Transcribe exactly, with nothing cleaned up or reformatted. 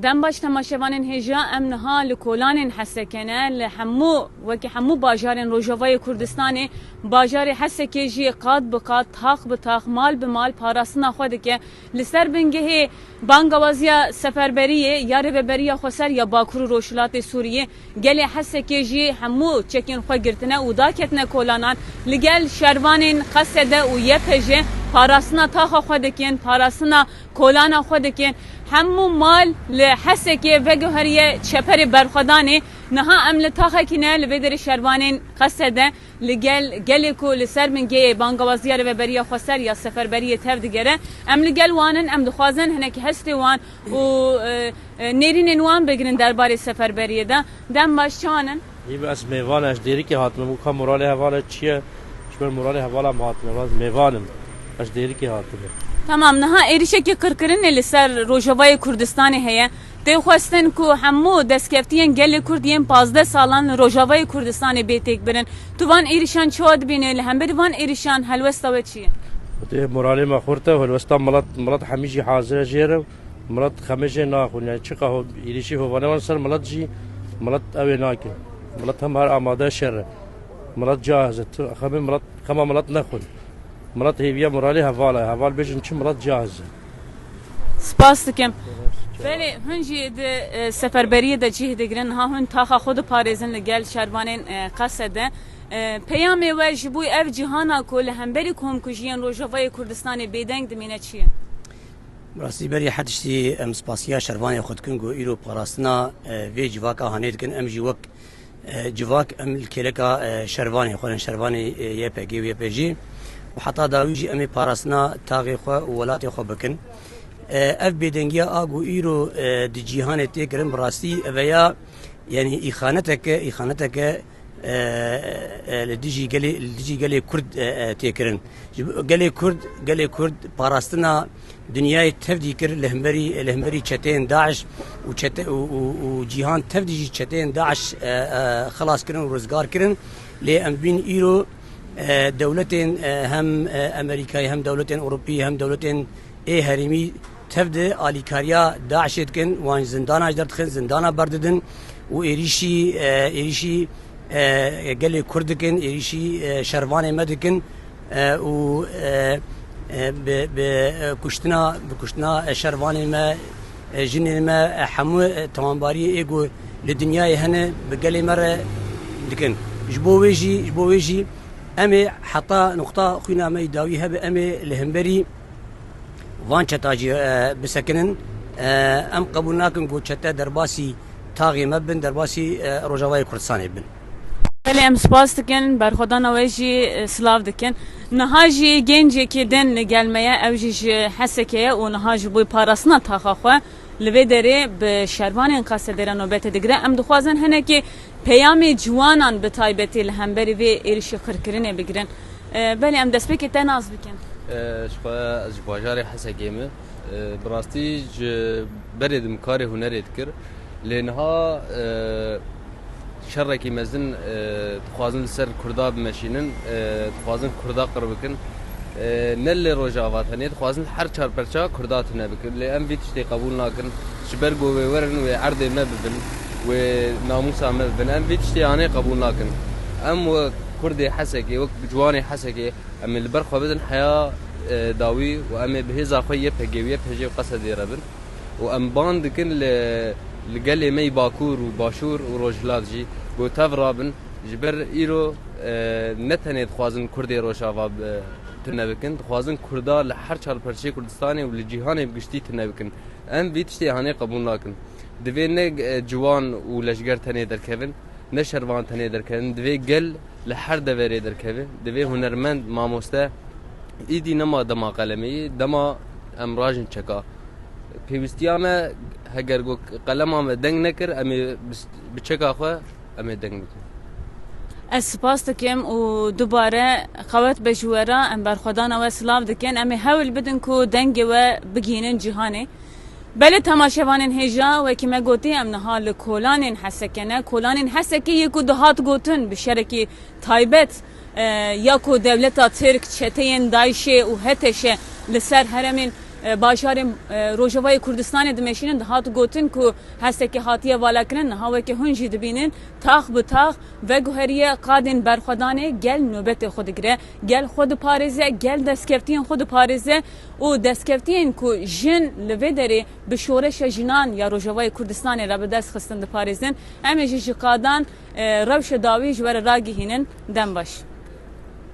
Dem baş temaşevanên hêja, em niha li kolanên Heseke ne, li hemû, wekî hemû bajarên Rojavayê Kurdistanê, bajarê Hesekê jî qat bi qat, tax bi tax, mal bi mal parastina xwe dike. Li ser bingehê bangawaziya Seferberiyê ya Rêveberiya Xweser ya Bakur û Rojhilatê Sûriyê, gelê Hesekê jî hemû çekên xwe girtine û daketine kolanan, li gel şervanên Qesede û Y P J parastina taxa xwe dikin, parastina kolana xwe dikin. Hemû mal li Hesekê veguheriye çeperê berxwedanê. Niha em li taxekî ne, li vê derê şervanên Qesede, li gel gelê ku li ser bingehê bangawaziya Rêveberiya Xweser ya Seferberiyê tev digere. Em li gel wan in, em dixwazin hinekî hestê wan û, e, e, nêrînên wan bigirin derbarê Seferberiyê de. Dem baş, çawan in? Î bi ez mêvan e, ez dêrikê hatime. Bû ka moralê heval e çi ye? Ji ber moralê hevala em hatine. Ez mêvan im. Ez dêrikê hatime. Tamam, niha êrişekî qirkirinê li ser Rojavayê Kurdistanê heye. Tê xwestin ku hemû destkeftiyên gelê Kurd yên pazdeh salan li Rojavayê Kurdistanê bê têkbirin. Tu van êrişan çawa dibînî? Li hemberî van êrişan helwesta we çi ye? Tê moralê me xurt e, helwesta milet, milet hemî jî hazir e jê re. Milet xemê jê naxwin. Yani çiqa ho-, êrişî hovane wan ser milet jî, milet ew ê nakin. Milet hem her amade şer e. Milet cahiz e. Tu xemê milet, xema milet nexwin. Milet hêviya moralê heval e. Heval bêjin çi, milet cahiz e. Spas dikim. Belê, hûn jî di, e, seferberiyê de cih digirin. Ha hûn taxa xwe diparêzin li gel şervanên, e, Qesede. E, peyamê we ji bo ev cîhana ku li hemberî komkujiyên Rojavayê Kurdistanê bêdeng dimîne çi ye? Bi rastî berî her tiştî em spasiya şervanê xwe dikin ku îro parastina, e, vê civaka hanê dikin. Em jî wek, e, civak em li kêleka, e, şervanê xwe ne, şervanê, e, Y P G û Y P J û heta dawî jî em ê parastina taxê xwe û welatê xwe bikin. E, ev bêdengiya a ku îro, e, di cîhanê tê kirin, bi rastî ev ya, yanî îxaneteke, îxaneteke e, e, li dijî gelê, li dijî gelê Kurd, e, e, tê kirin. Ji bo gelê Kurd, gelê Kurd parastina dinyayê tevdî kir li hemberî, li hemberî çeteyên DAIŞ û çete-, û, û, û cîhan tevdî jî çeteyên DAIŞ, e, e, xilas kirin û rizgar kirin. Lê em dibînin îro, e, dewletên, e, hem, e, Amerîkayê, hem dewletên Ewropî, hem dewletên ê herêmî tev di alîkariya DAIŞê dikin, wan ji zindana ji derdixin, zindana berdidin û êrîşî, e, êrîşî, e, gelê Kurd dikin, êrîşî, e, şervanê me dikin, e, û, e, e, bi, bi, e, kuştina, bi kuştina, e, şervanê me, e, jinên me, e, hemû, e, tawanbariyê ê ku li dinyayê hene bi gelê me re dikin. Ji bo wê jî, ji bo wê jî em ê heta nuqta xwîna me yî dawî hebe, em ê li hemberî van çeta jî, e, bisekinin. E, em qebûl nakin ku çete derbasî taxê me bin, derbasî, e, Rojavayê Kurdistanê bin. Belê, em spas dikin, berxwedana we jî, e, silav dikin. Niha jî gencekî din li gel me ye, ew jî ji Hesekê ye û niha ji bo parastina taxa xwe li vê derê bi şervanên Qesedê re nobetê digire. Em dixwazin hinekî peyamê ciwanan bi taybetî li hemberî vê êrişî qirkirinê bigirin. E, belê, em destpêkê te nas bikin. E, ji xwe ez ji bajarê Hesekê me. E, bi rastî ji berê din karê hunerê dikir. Lê niha, e, şerekî mezin, e, dixwazin li ser Kurda bimeşînin, e, dixwazin Kurda qir bikin. E, ne li Rojava tenê, dixwazin her çar perça Kurda tune bikin. Lê em vî tiştê qebûl nakin. Ji ber ku wê werin, wê erdê me bibin, wê namûsa me bibin. Em vî tiştê anê qebûl nakin. Em wek Kurdê Hesekê, wek ciwanê Hesekê, em ê li ber xwe bidin heya, e, dawî û em ê bi hêza xwe Y P G û Y P J û Qesedê re bin. Û em ban dikin li, li gelê me yî Bakur û Başûr û Rojhilat jî ku tev rabin. Ji ber îro, e, ne tenê dixwazin Kurdê Rojava, e, tune bikin, dixwazin Kurda li her çar perçeyê Kurdistanê û li cîhanê bi giştî tune bikin. Em vî tiştê hanê qebûl nakin. Divê ne, e, ciwan û leşger tenê derkevin, ne şervan tenê derkevin. Divê gel li her deverê derkeve. Divê hunermend, mamoste, îdî nema dema qelemê ye, dema em rajin çeka. Pêwîstiya me, heger ku qelema me deng nekir, em ê bi, bi çeka xwe em ê deng bikin. Ez spas dikim û dubare qewet be ji we re, em berxwedana we silav dikin. Em ê hewl bidin ku dengê we bigihînin cîhanê. Belê temaşevanên hêja, wekî me gotî, em niha li kolanên Hesekê ne. Kolanên Hesekê yê ku dihat gotin bi şerekî taybet, e, ya ku dewleta Tirk, çeteyên DAIŞê û HTŞê li ser herêmên E, bajarên, e, Rojavayê Kurdistanê dimeşînin, dihat gotin ku hestekî hatiye valakirin, niha weke hûn jî dibînin, tax bi tax veguheriye qadên berxwedanê, gel nobetê xwe digire, gel xwe diparêze, gel destkeftiyên xwe diparêze û destkeftiyên ku jin li vê derê bi şoreşa jinan ya Rojavayê Kurdistanê re bi dest xistin diparêzin. Em ê jî ji qadan, e, rewşa dawî ji we re ragihînin. Dem baş.